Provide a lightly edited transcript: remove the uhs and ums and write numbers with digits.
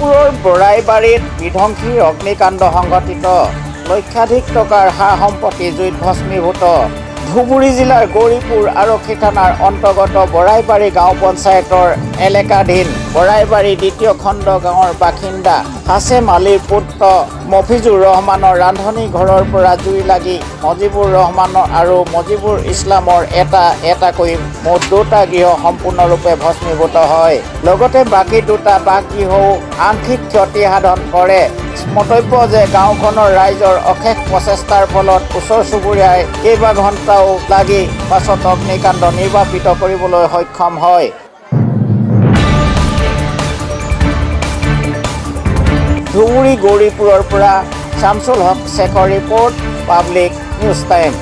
গৌৰীপুৰৰ বৰাইবাৰীত বিধ্বংসী অগ্নিকাণ্ড সংঘটিত। লক্ষাধিক টকাৰ সা সম্পত্তি জুইত ভস্মীভূত। ধুবুৰী জিলাৰ গৌৰীপুৰ আৰক্ষী থানাৰ অন্তৰ্গত বৰাইবাৰী গাঁও পঞ্চায়তৰ এলেকাধীন বৰাইবাৰী দ্বিতীয় খণ্ড গাঁৱৰ বাসিন্দা হাছেম আলীৰ পুত্ৰ মফিজুৰ ৰহমানৰ ৰান্ধনী ঘৰৰ পৰা জুই লাগি মজিবুৰ ৰহমানৰ আৰু মজিবুৰ ইছলামৰ এটা এটাকৈ মুঠ দুটা গৃহ সম্পূৰ্ণৰূপে ভস্মীভূত হয়। লগতে বাকী দুটা বাসগৃহও আংশিক ক্ষতি সাধন কৰে। স্মৰ্তব্য যে গাঁওখনৰ ৰাইজৰ অশেষ প্ৰচেষ্টাৰ ফলত ওচৰ চুবুৰীয়াই কেইবা ঘণ্টাও লাগি পাছত অগ্নিকাণ্ড নিৰ্বাপিত কৰিবলৈ সক্ষম হয়। ধুবুৰী গৌৰীপুৰৰ পৰা শামছুল হক শেখৰ ৰিপৰ্ট, পাব্লিক নিউজ টাইম।